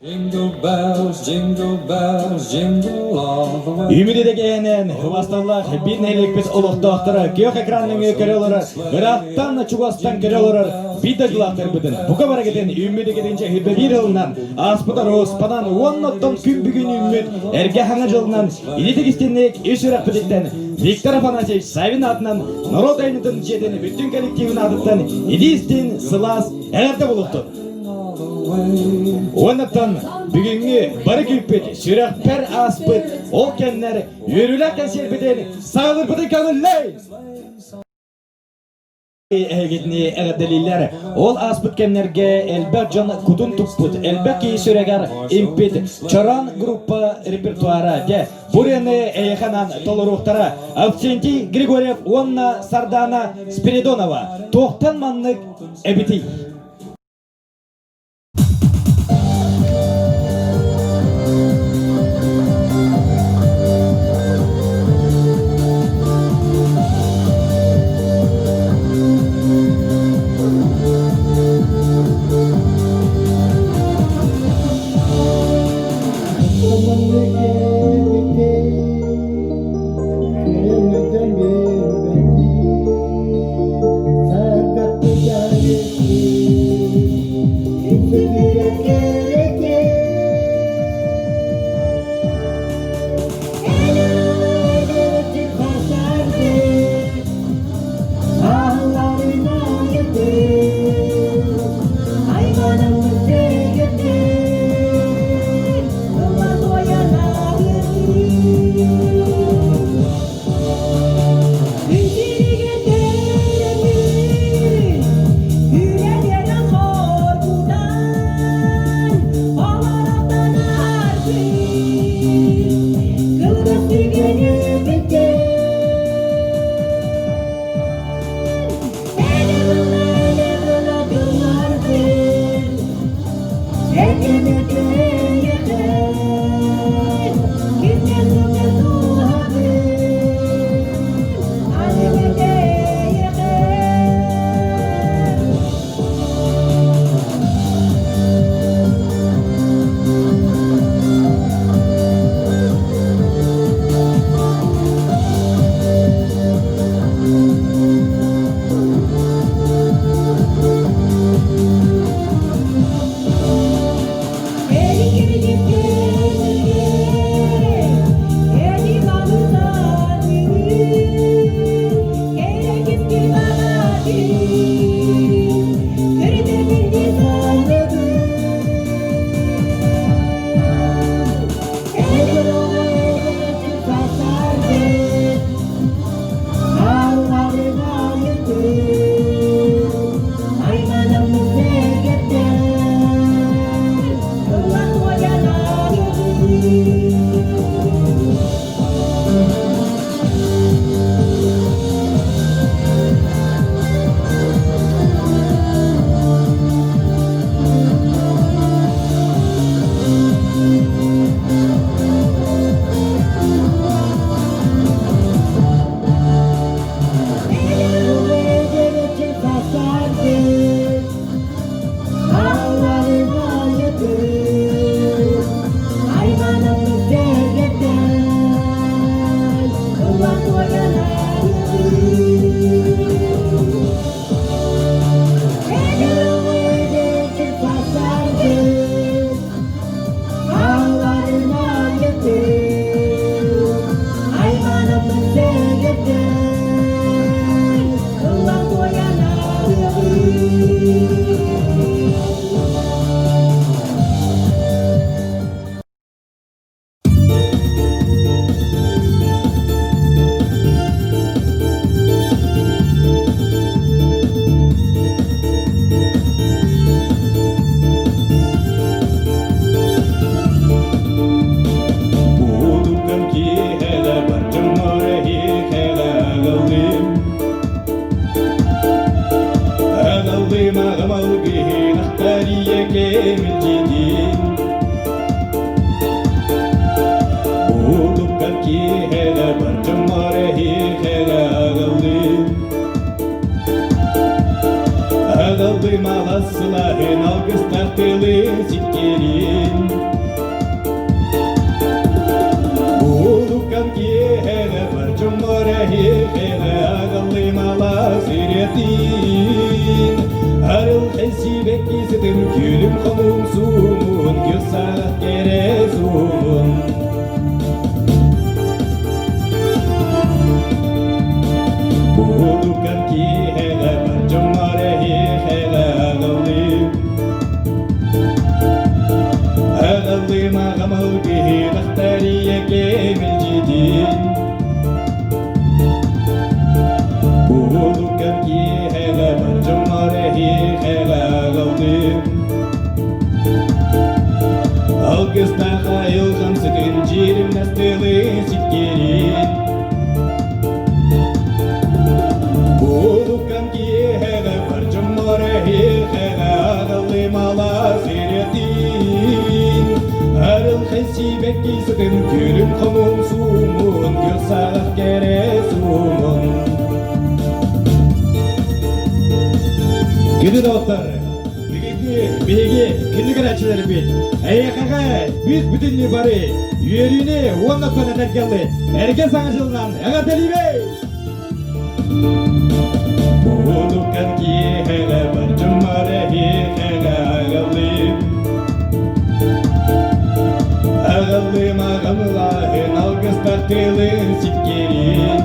Jingle bells, jingle bells, jingle all the way. Үмүрүдэгээнэн убасталлаах биир нэһилиэкпит олохтоохторо күөх экран нөҥүө көрө олорор, ыраахтан чугастан көрө олорор биир дойдулаахтарбытын бука барыгытын үммүдэгитинчэ хүбэ биир ылынан ааспыт оруоспанан уонна оттон күн бүгүн үүммүт эргэ хаҥа дьылынан илитик истинник үс үрэхпититтэн Виктор Афанасьевич Савин аатынан норуот айымньытын дьиэтин бүттүн коллективын аатыттан илии истин сылаас эҕэрдэ булуохтун! Уоннаттан бүгүҥҥү бары күүппүт, сүрэхпэр ааспыт ол кэмнэр үөрүүлээх кэнсиэрбитин саҕалыырбытын көҥүллэй! Эһигитини эҕэрдэлииллэр. Ол ааспыт кэмнэргэ элбэх дьон кутун туппут, элбэх киһи сүрэгэр импит Чорон группа репертуара дьэ бу ырыаны эйиэхэ анаан толоруохтара Авксентий Григорьев уонна Сардана Спиридонова. Туохтан маннык эбитий? Буутуттан киэһэлэ бар дьоннор эһиэхэлэ аҕаллым. Аҕаллым аҕам алгыһын ахтарыйа кэмилдьитин. Буутуттан киэһэлэ бар дьоннор эһиэхэлэ аҕаллым. Аҕаллым алас сылаһын алгыстаах тылын сиккиэрин. хомум суумун, күөх саҕах кэрэ суумун. Буолукан киэһэҕэ бар дьоммор эһиэхэҕэ аҕаллыым. Аҕаллыым аҕам ылгыһын ахтарыйа кэмилдьитин. Буолукан киэһэҕэ бар дьоммор эһиэхэҕэ аҕаллыым. Алгыстаах айылҕам сытын дьиримнэс тылы сиккиэрин. Буолукан киэһэҕэ бар дьоммор эһиэхэҕэ аҕаллыым алаас ириэтин. Арылхай сибэкки сытын күлүм хомум суумун, күөх саҕах кэрэ суумун. Күндү доҕоттор, бүгүҥҥү биһиги күндү көрөөччүлэрбит, эйиэхэҕэ бүс бүтүннүү бары үөрүүнү уонна тон этэргэлли эргэ саҥа дьылынан эҕэрдэлиибит! Буолукан киэһэҕэ бар дьоммор эһиэхэҕэ аҕаллыым. Аҕаллыым аҕамлааһын алгыстах тылын сиккиэрин.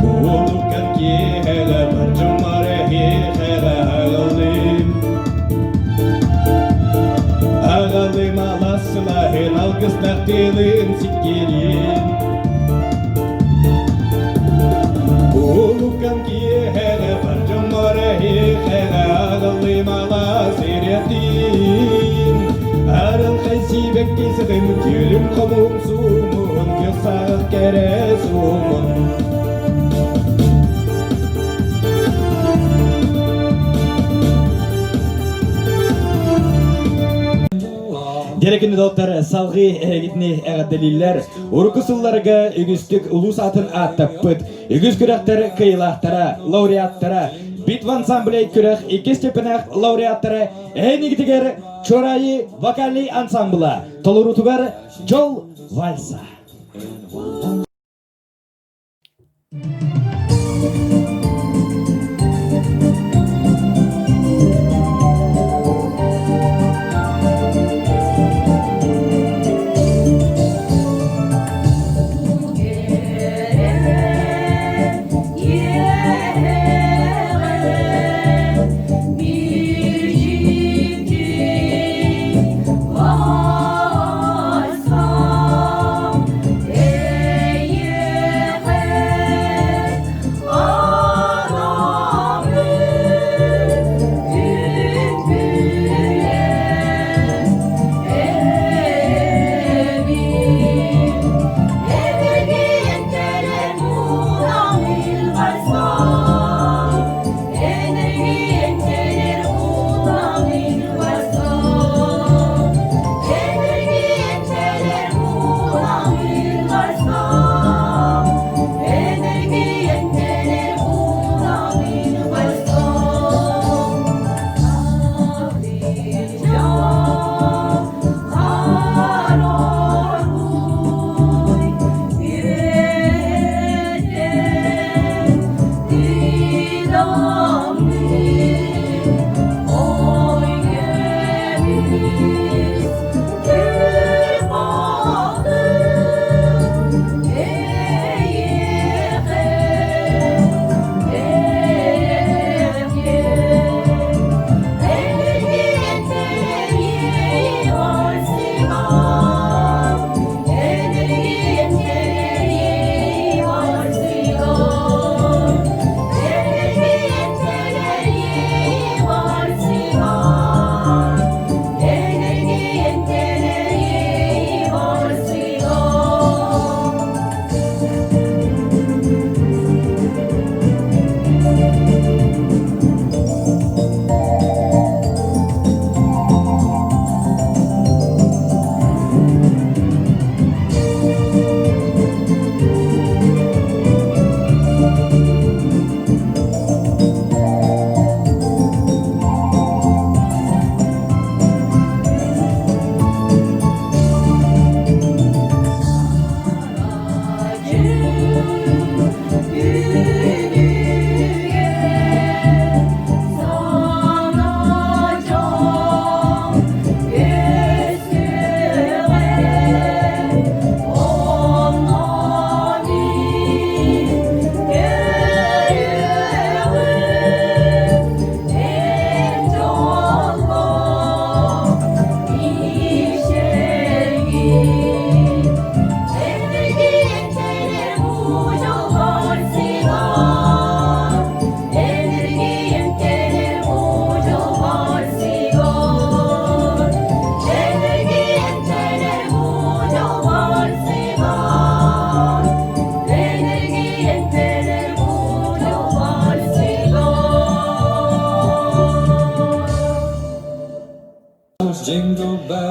Буолукан киэһэҕэ бар дьоммор эһиэхэҕэ аҕаллыым. Аҕалым алассылаһын алгыстах тылын сиккиэрин. Улукан киэһэҕэ бар дьоммор эһиэхэҕэ аҕаллым алаас ириэтин. Арылхай сибэкки сытын күлүм хомум суумун, күөх саҕах кэрэ суумун. Дерекини доктор салгыы эһигитини эҕэрдэлииллэр. Урукку сылларга үгүстүк улуус атын ааттаппыт, үгүс күрэхтэр кыайыылаахтара, лауреаттара, Битва ансамблей күрэх иккис степенэх лауреаттара эһинигитигэр Чурайы вокальный ансамбла толоруутугар Дьол вальса. Bir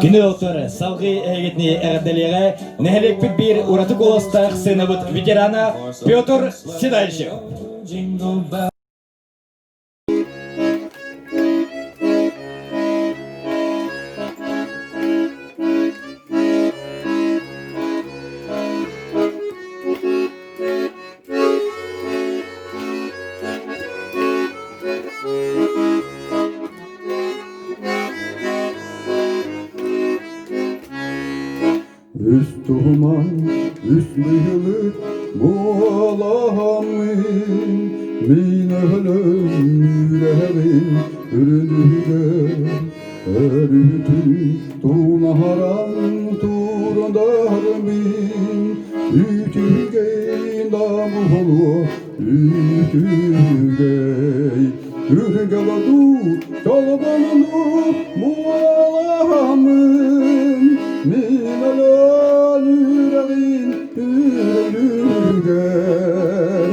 Күнү доктор салгыы эһигитини эҕэрдэлиэҕэ нэһилиэкпит биир ураты куоластаах сыанабыт ветерана Петр Седальщев. Үс туһунан үс быһылык буолаһаммын, мин өһөлөм үрэһэбин үрүлүгэр, өрүтүн тунаһаран турдарбын, үтүгэй да буолуо үтүгэй, үргэладу толбонуну буолаһаммын, мин өлөн үрэҕин үрүлүгэр,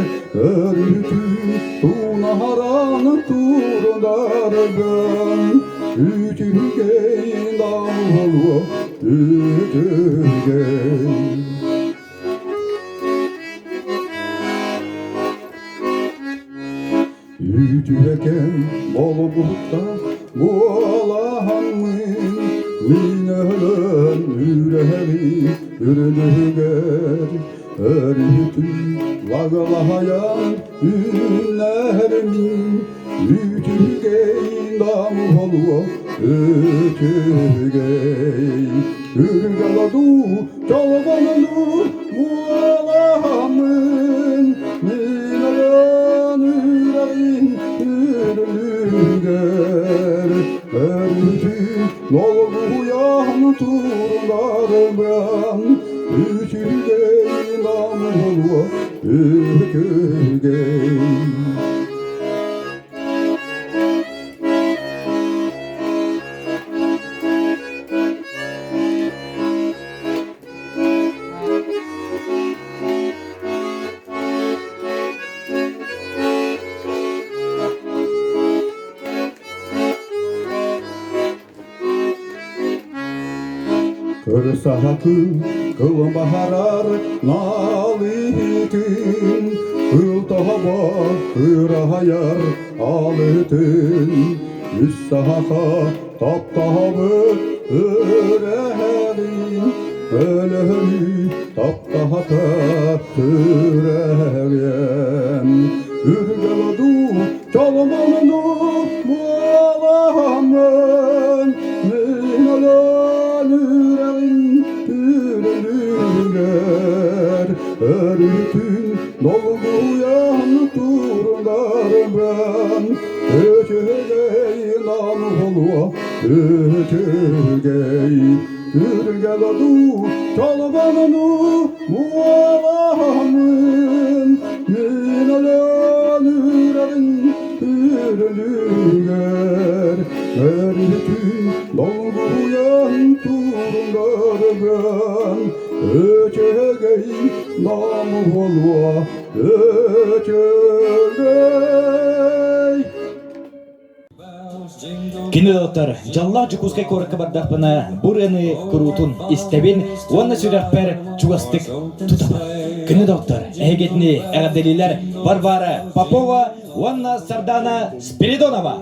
өрүтүн тунаһаран турдарбын, үтүгэй да буолуо үтүгэй. Үтүөкэн болбукта буолаһаммын, мин өлөн үрэһэбин үрдүгэр, өрүтүн лагалаһайан үүннэрмин, үтүгэй да буолуо үтүгэй. Үргэладу чолбонуну буолаһаммын, мин өлөн үрэҕин үрүлүгэр, өрүтүн долгуйан турдарбын, үтүгэй намылуо үтүгэй. Кырсаһакы кылым баһарар налыытын, кыл тоһобо кыраһайар алытын, үс саһаха таптаһабыт үрэһэрин, өлөһөрү таптаһата сүрэҕиэм. Үргэлоду чоломону буолаһаммын, мин өлөн үрэҕин үрүлүгэр, өрүтүн долгуйан турдарбын, Үчүгэй нам буолуо, үчүгэй, үргэлоду чолбонуну буолаһаммын, мин өлөн үрэрин үрүлүгэр, өрүтүн долгуйан турдарбын, үчүгэй нам буолуо, үчүгэй. Кини доҕоттор, дьоллоох Дьокуускай куоракка бардахпына, бу ырыаны куруутун истэбин уонна сүрэхпэр чугастык тутабын. Кини доҕоттор, эһигитини эҕэрдэлиилэр Варвара Попова уонна Сардана Спиридонова.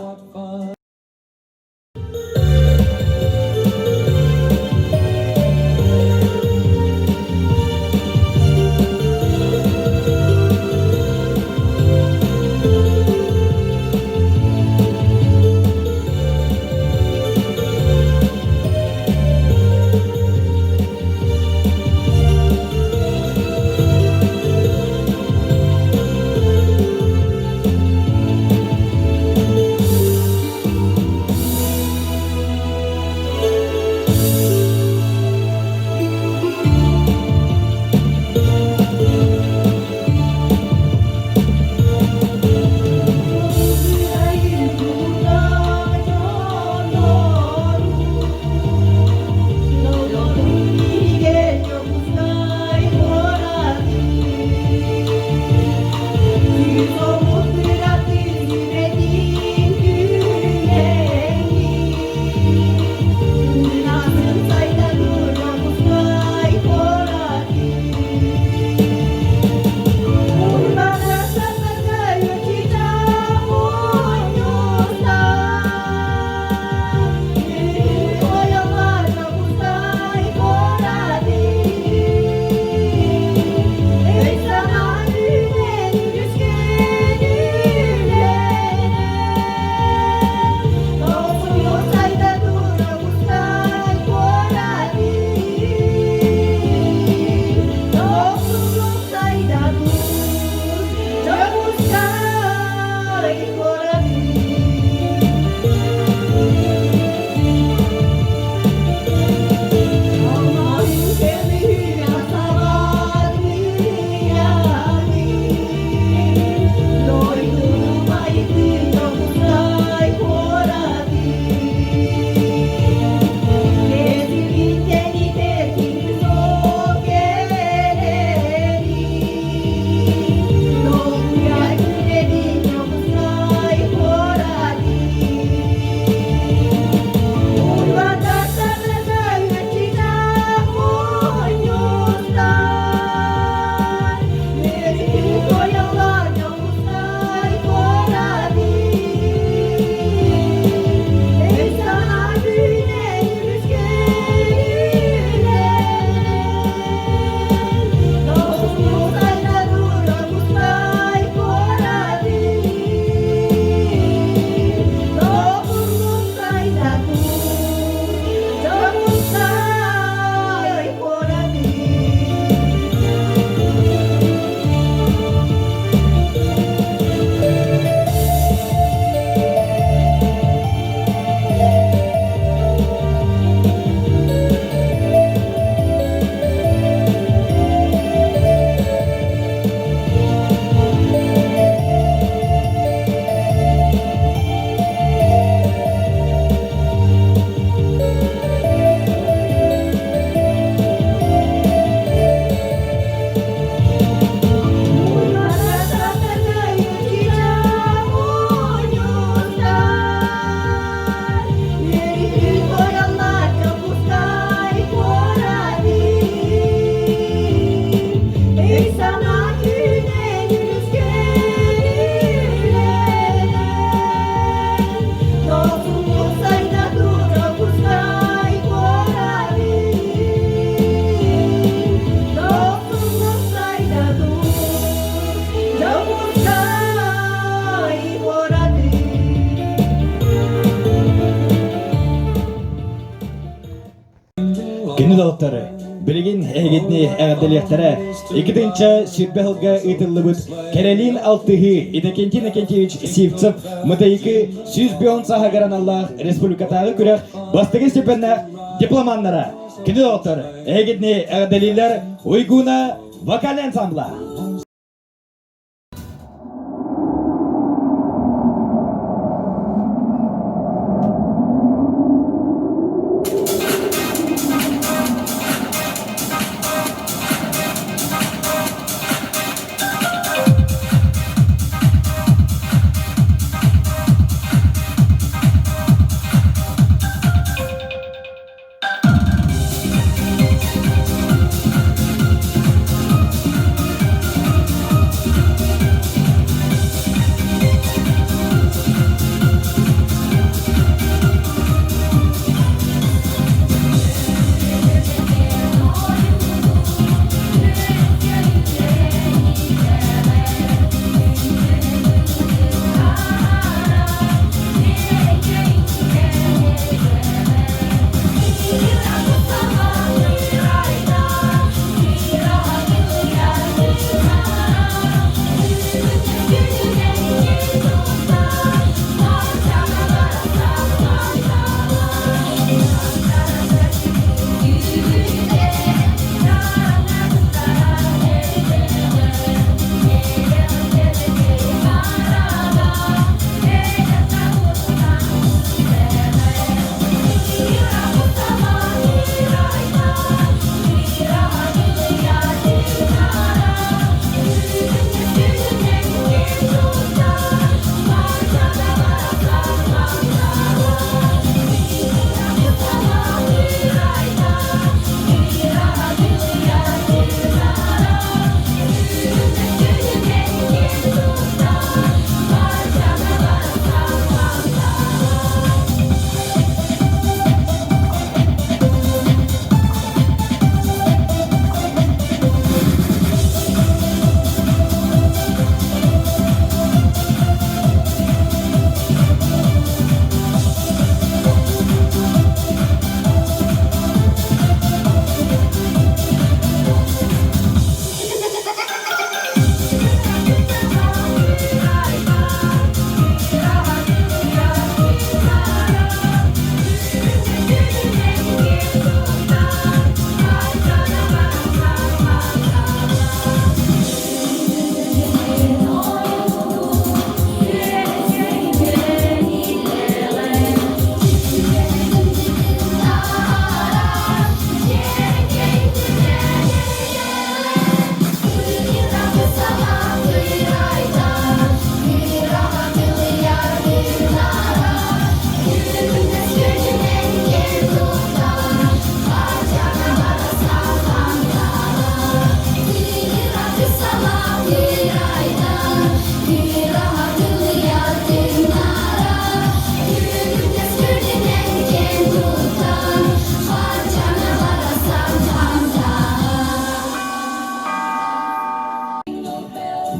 Күндү билигин эһигитини эҕэрдэлиэхтэрэ. Иккитинчэ сүрбэ сылга ыытыллыбыт Кэрэлиин алтыһыы Иннокентий Иннокентьевич Сивцев Мытайыкы 110 сааһыгар аналлаах республикатааҕы күрэх бастакы степеннээх дипломаннара. Күндү доҕоттор, эһигитини эҕэрдэлииллэр Уйгуна вокальный ансамбла.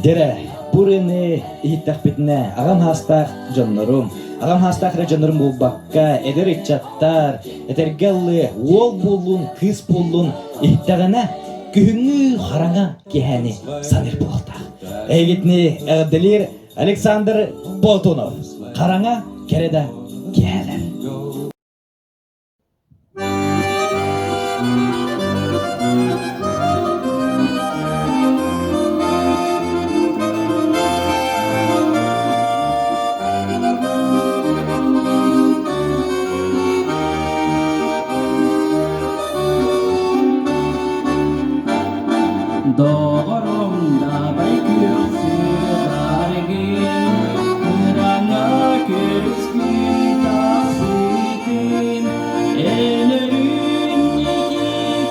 Дэрэ, бу ырыаны иһиттэхпитинэ, аҕам хаастаах дьоннорум, аҕам хаастаах эрэ дьоннорум буолбакка, эдэр ыччаттар, этэргэ ыллыы, уол буоллун, кыыс буоллун иһиттэҕинэ, күһүҥҥү хараҥа киэһэни саныыр буолуохтаах. Эһигитини эҕэрдэлиир Александр Болтунов. Хараҥа кэрэ да киэһэлэр. Доҕорум дабай күөх сыаргын, Кыраҥа көрүскүн тахсытын, Өлөрүн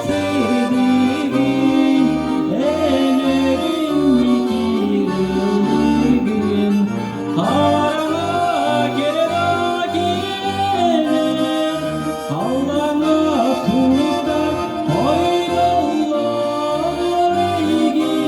сырдыгын, Өлөрүн ыллыгын, Хараҥа кэрэ киэлэр, Халлаҥа куустар хойдоллор эйигин.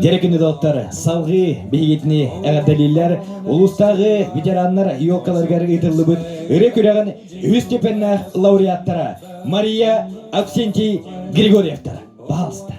Дьэрэ күнү доҕоттор, салгыы биһигитини эҕэрдэлииллэр улуустааҕы ветераннар елкаларыгар ыытыллыбыт ырыа күрэҕин үһүс степеннээх лауреаттара Мария Авксентий Григорьевтар. Пожалуйста.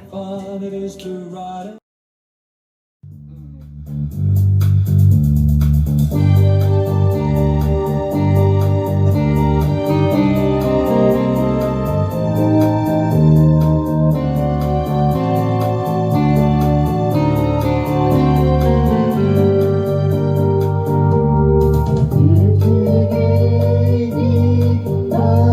Үчүгэйдик даҕаны.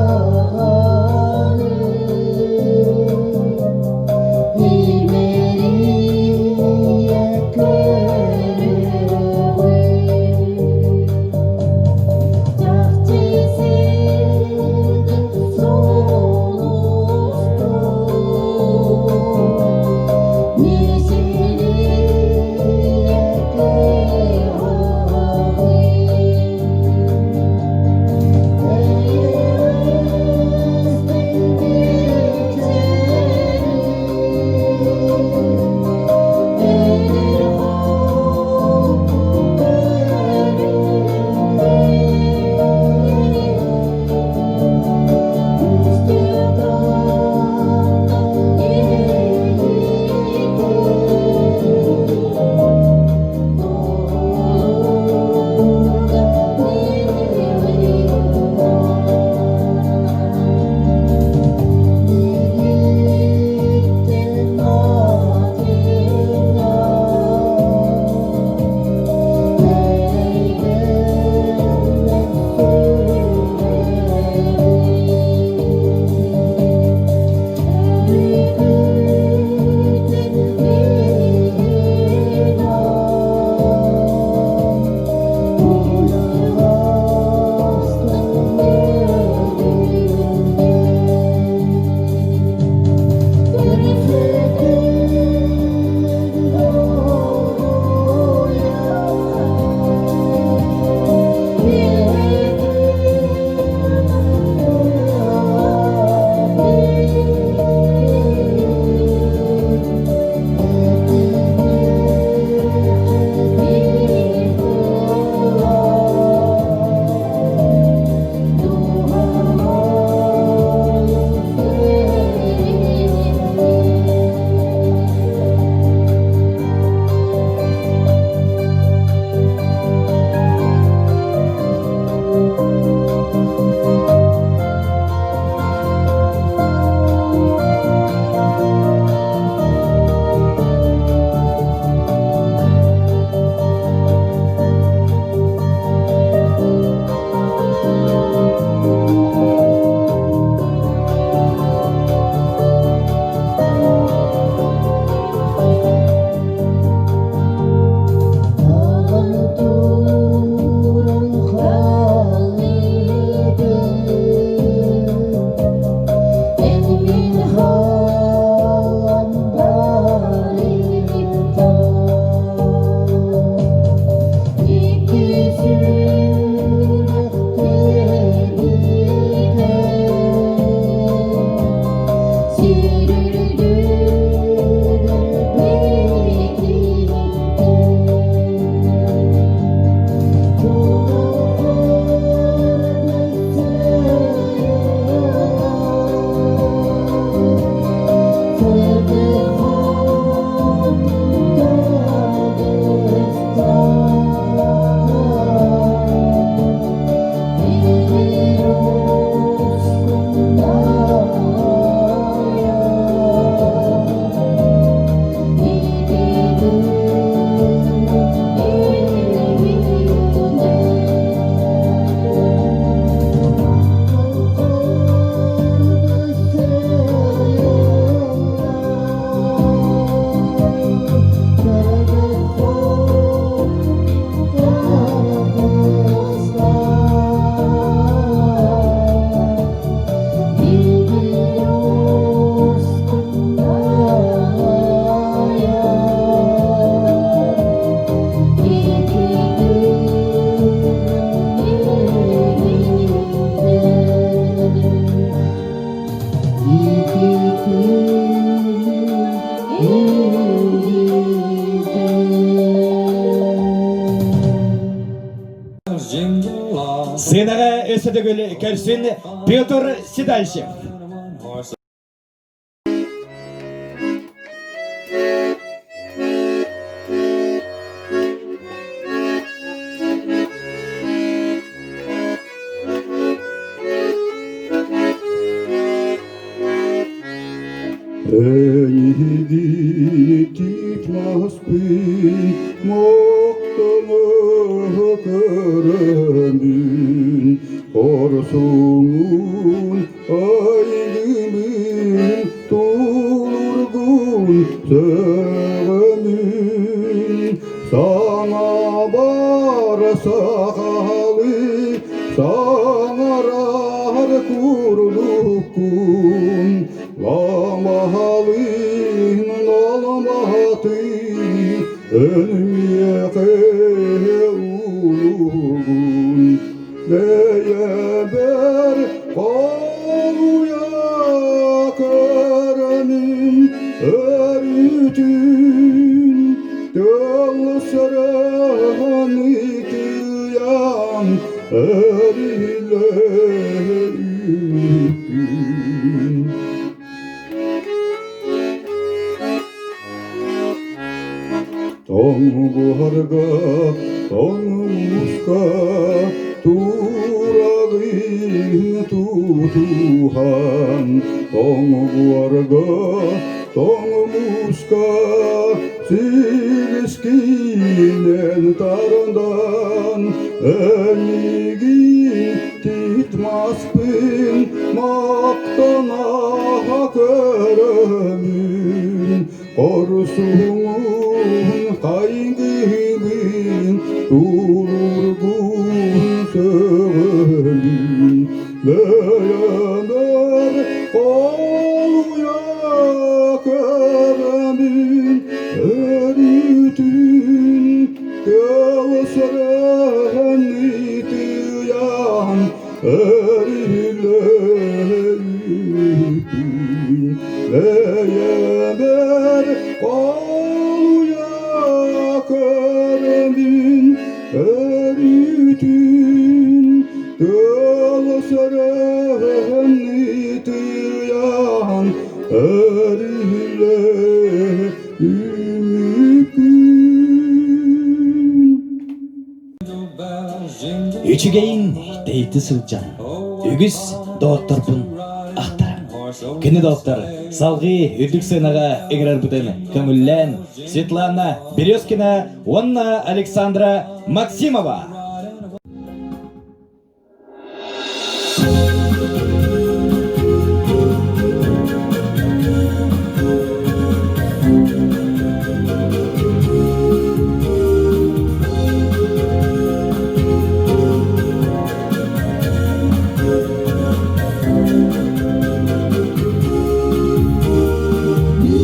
Өссө төгүл көрсүн Петр Седальщев. Эйигин титмаспын мактана көрөмүн Хорсуңун айгымын тулургун сөҕөмүн Саҥа бар сахалы саҥарар курдуккун Ламаһалыын алмаһаты өлмиэхэ улугун Бэйэбэр холуйа көрөмүн өрүтүн Тыл сырыһын ытыйан өрүлэ үмүккүн. Тоҥ буһарга, тоҥ мууска тууралыын тутуһан, тоҥ буорга, тоҥ мууска силискинэн тардан, эйигин тиит маспын мактана көрөмүн. Хорсуҥун хайгыыбын, тулуургун сөҕөмүн, бэйэбэр холуйа көрөмүн, өрүтүн кэл сөрөөн ытыйан, өрүлэ Бэйэбэр холуйа көрөмүн өрүтүн тыл сөрөөн ытыйан өрүлэ үмүкүн. Үчүгэйин тэйти сылдьан, үгүс доҕотторбун ахтарам. Кини доҕоттор салҕыы үрдүк сыанаҕа ыҥырарбытын көҥүллээн Светлана Березкина уонна Александра Максимова.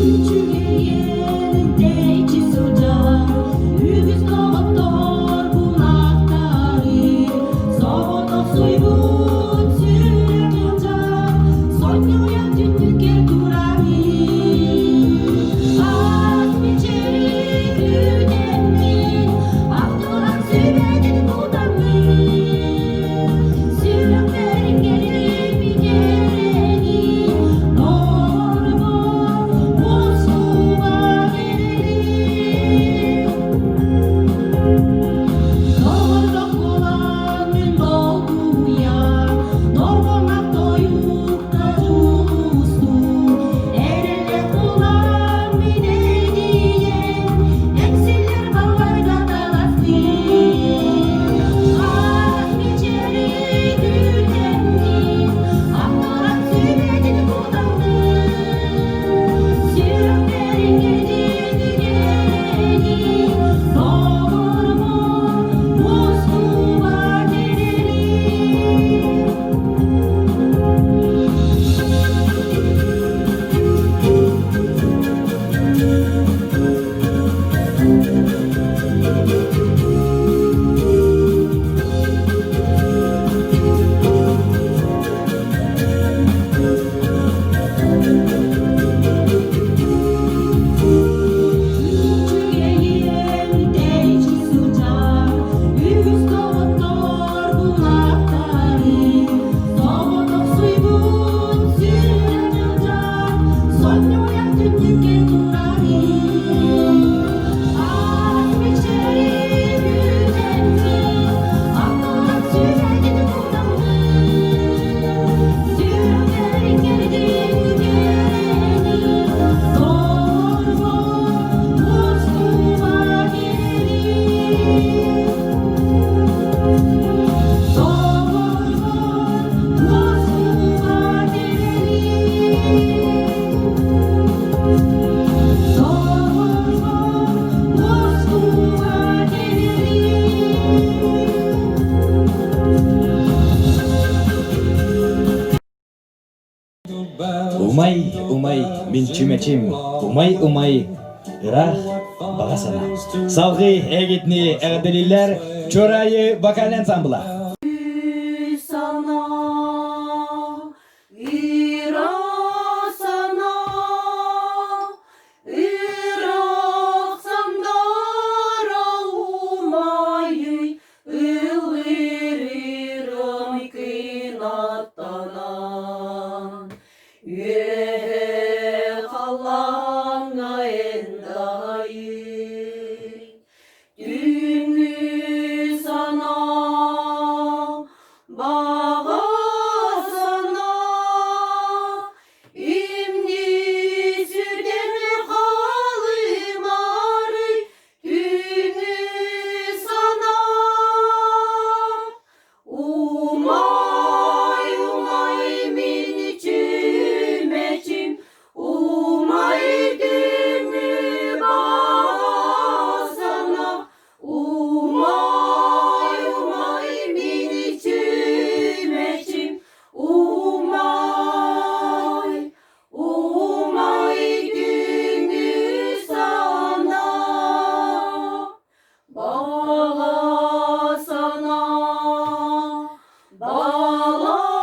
Үчүгэйин тэйиччи сылдьар, үгүс доҕоттор булар. Умай, умай, мин чүмэчим, умай, умай, ыраах баҕа санаа. Салгыы эгитни эҕэрдэлииллэр Чурайы вокальный ансамбла. Санаа, ыра санаа, ыраах сандара умайый, ыллыыр ырыам кынаттанан. Үөһэ халлааҥҥа эндэйий, Түүҥҥү санаа, баҕа санаа, Имнии сүтэн халымарый, Түүҥҥү санаа. Умай, умай мин чүмэчим, умай күнү баҕасана, умай, умай мин чүмэчим, умай, умай күнү сана. Баҕа санаа, баламатын,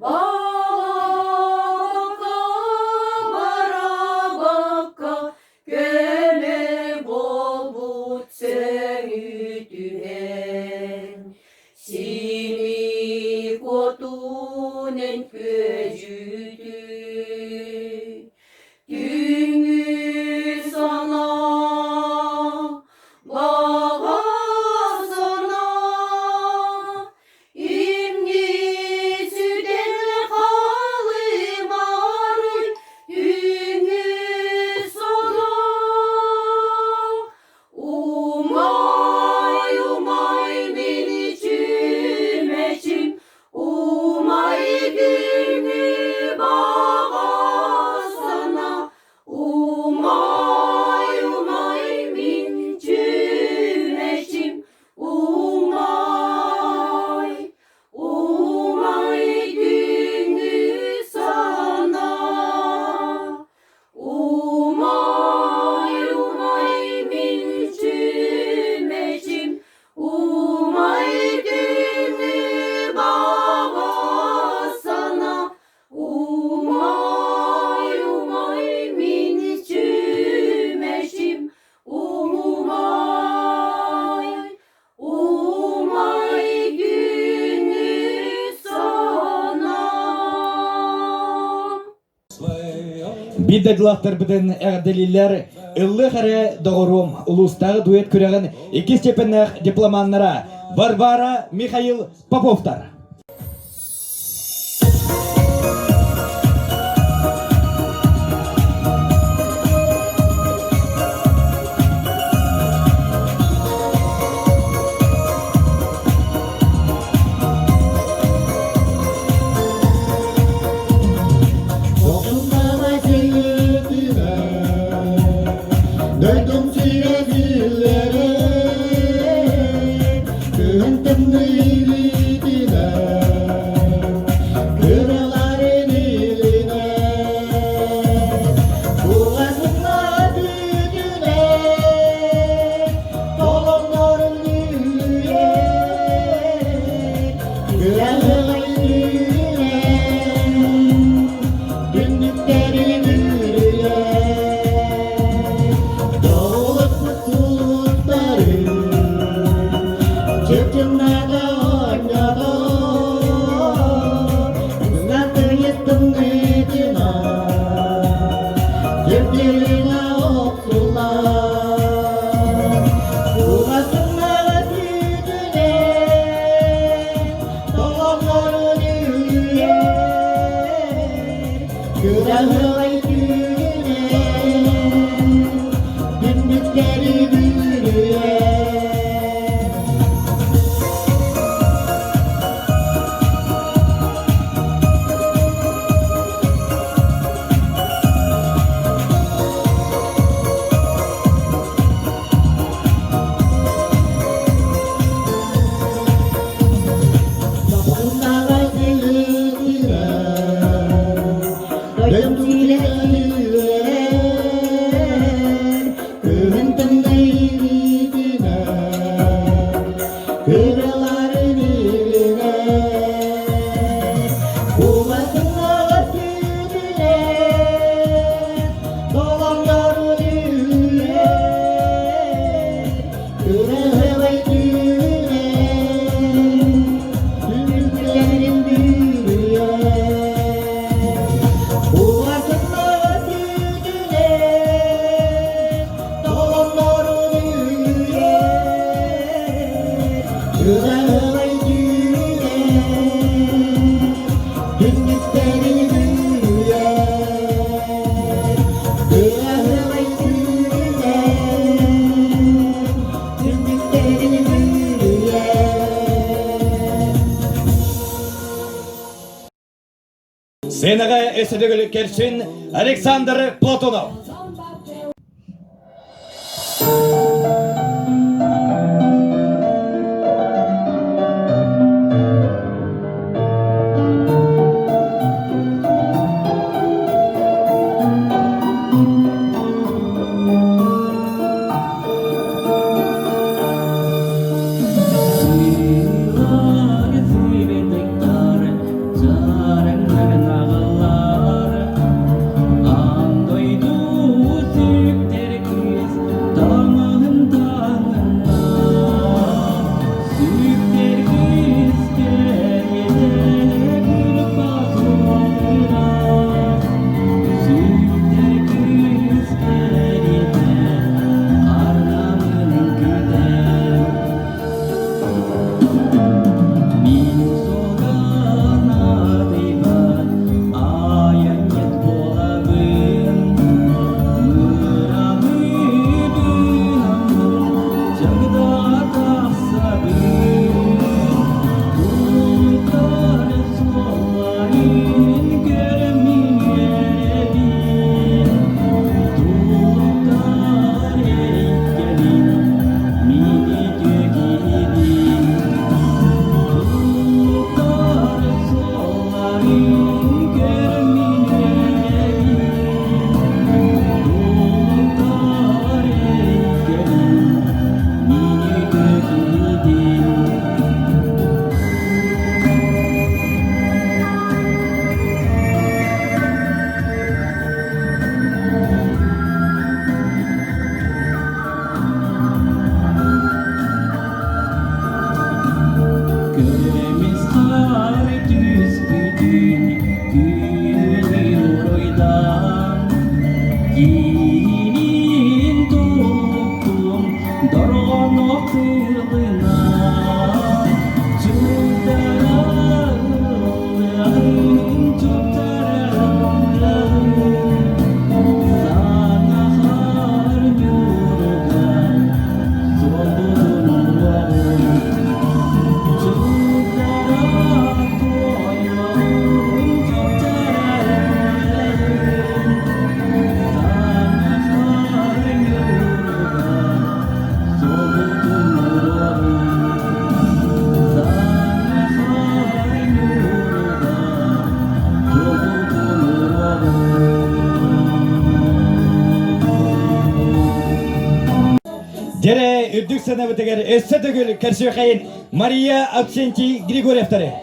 балабакка барабакка көмө буолбут сөҥүтүһэн, симик отунан күөдьүтүү. Түүҥҥү санаа, баҕа санаа, имнии сүтэн халымарый, түүҥҥү санаа. Умай, умай мин чүмэчим, умай күнү баҕа санаа, умай, умай мин чүмэчим, умай, умай күнү санаа. Умай, умай мин чүмэчим, умай күнү баҕа санаа, умай, умай мин чүмэчим, умай, умай күнү санаа. Биир дойдулаахтарбытын эҕэрдэлииллэр Ыллыах эрэ доҕоруом улуустааҕы дуэт күрэҕин иккис степеннээх дипломаннара Варвара Михаил Поповтар. Дойдум сирэ биллэрэ, күһүн тымныы илиитинэ, кыраларын илинэ, кугасына бүтүнэ, толоннорун үүйэ, күрэҕи Түннүктэрин үрүйэ, Долуппут кулуттары, Чыпчыннага оонньото, Ынатыйы тымныытына, Дьэбдьилинэ охсуллар, Кугасыннаҕа түүтүнэ, Толоннорун үрүйэ, Күрэҕи түүнүнэн, Түннүктэри бүрүйэ. Саппыннаҕай Сценаҕа өссө төгүл көрсүн Александр Платонов. Дьэрэ үрдүк сыанабытыгар өссө төгүл көрсүөххэйин Мария Авксентий Григорьевтары.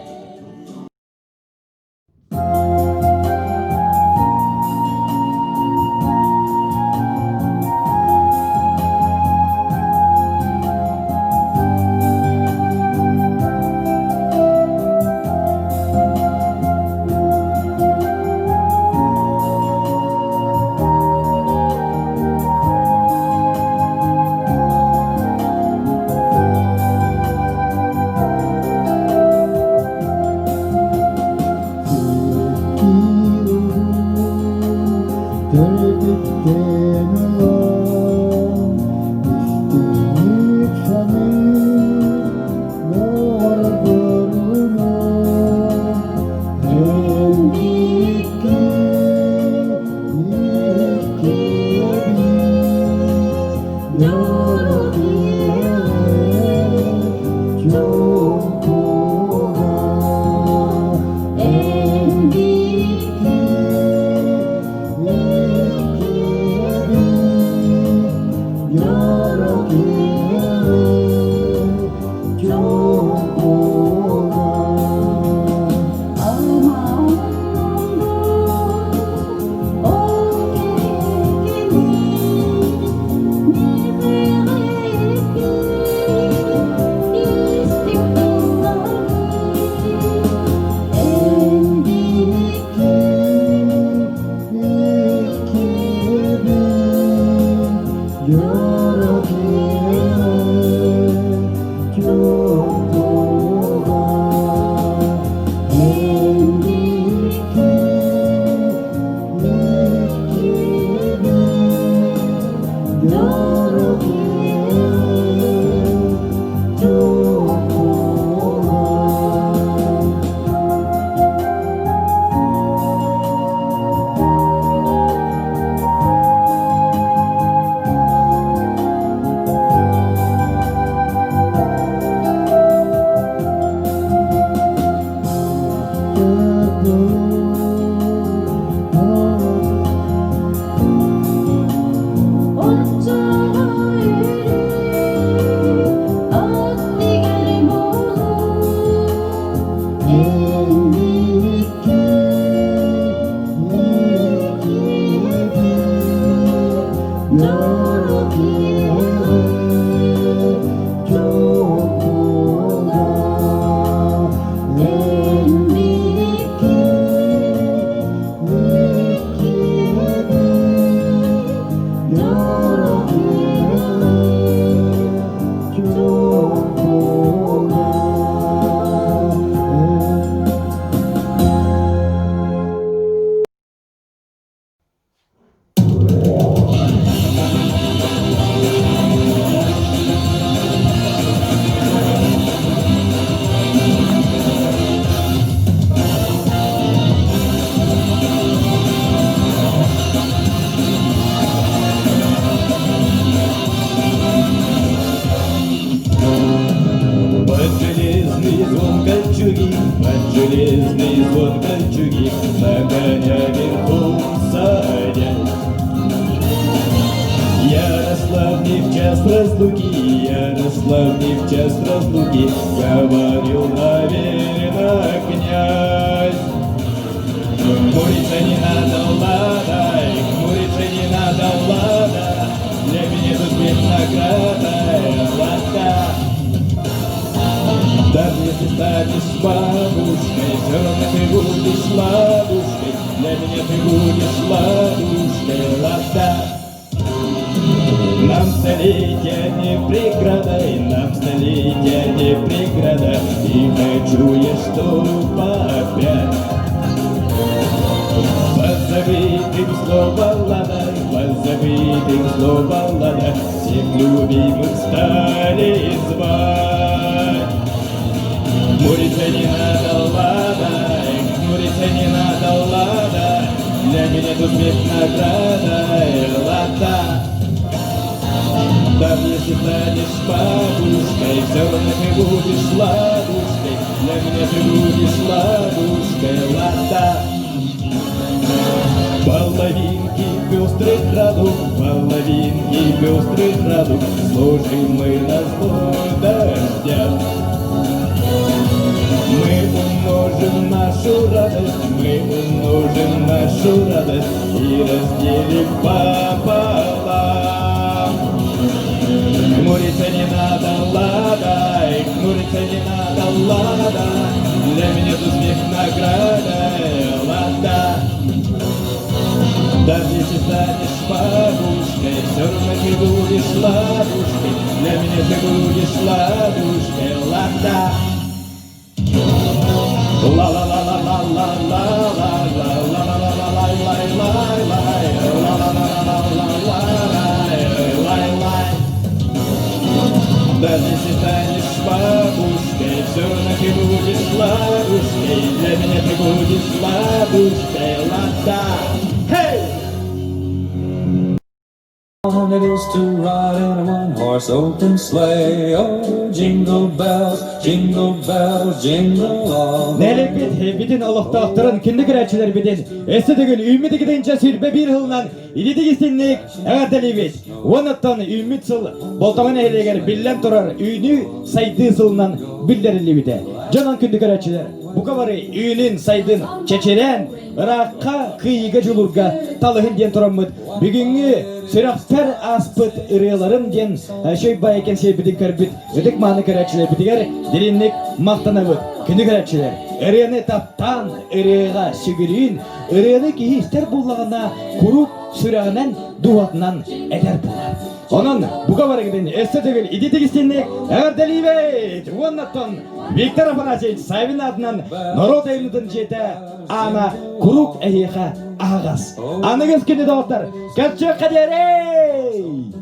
Железный звон кольчуги на коня верхом садя. Ярослав не в час разлуки, Ярослав не в час разлуки, Говорил, наверно, князь. Хмуриться не надо, Лада, хмуриться не надо, Лада, Для меня тут смех награда, Лада. Даже если станешь бабушкой, все равно ты будешь ладушкой, Для меня ты будешь ладушкой, Лада. Нам столетия не преграда, и нам столетия не преграда, И хочу я, чтоб опять Позабытым слово лада, позабытым слово лада, Всех любимых стали звать. Хмуриться не надо, лада, хмуриться не надо, лада, Для меня тут смех награда, лада. Даже если станешь бабушкой, все равно ты будешь ладушкой, Для меня ты будешь ладушкой, лада. Половинки пестрых радуг, половинки пестрых радуг, Сложим мы на зло дождя. Мы умножим нашу радость, мы умножим нашу радость И разделим пополам. Хмуриться не надо, лада, хмуриться не надо, лада, Для меня тут смех награда, лада. Даже если станешь бабушкой, все равно ты будешь ладушкой, Для меня ты будешь ладушкой, лада. Ла ла ла ла ла ла ла ла ла ла ла ла ла лай лай лай лай ла ла ла ла ла ла ла лай лай. Даже если станешь бабушкой, все равно ты будешь ладушкой, Для меня ты будешь ладушкой, лада. Hey! It is to ride in a one-horse open sleigh. Oh, jingle bells, jingle bells, jingle all the Нэһилиэкпит бүтүн олохтоохторун күндү көрөөччүлэрбитин өссө төгүл үүммүт 2021 сылынан итиитик-истиҥник эҕэрдэлиибит. Онтон үүммүт сыл Болтоҥо нэһилиэгэр биллэн турар үүнүү сайдыы сылынан биллэриллибитэ. Дьонон күндү көрөөччүлэр, бука бары үүнүн сайдын чэчирээн, ыраахха кыайыыга дьулуурга талыһын диэн тураммыт бүгүҥҥү сүрэхпэр ааспыт ырыаларым диэн Шөйбай кэнсиэрбитин көрбүт ытык мааны көрөөччүлэрбитигэр дириҥник махтанабыт. Күндү көрөөччүлэр, ырыаны таптаан, ырыаҕа сүгүрүйүн, ырыаны киһи истэр буллаҕына куруук сүрэҕинэн, дууһатынан этэр буолар. Онон бука барыгытын өссө төгүл итиитик-истиҥник эҕэрдэлиибит! Уоннаттан Виктор Афанасьевич Савин аатынан норуот айымньытын дьиэтэ аана куруук эһиэхэ аһаҕас. Аныгыс күнү доҕоттор, көрсүөххэ диэри!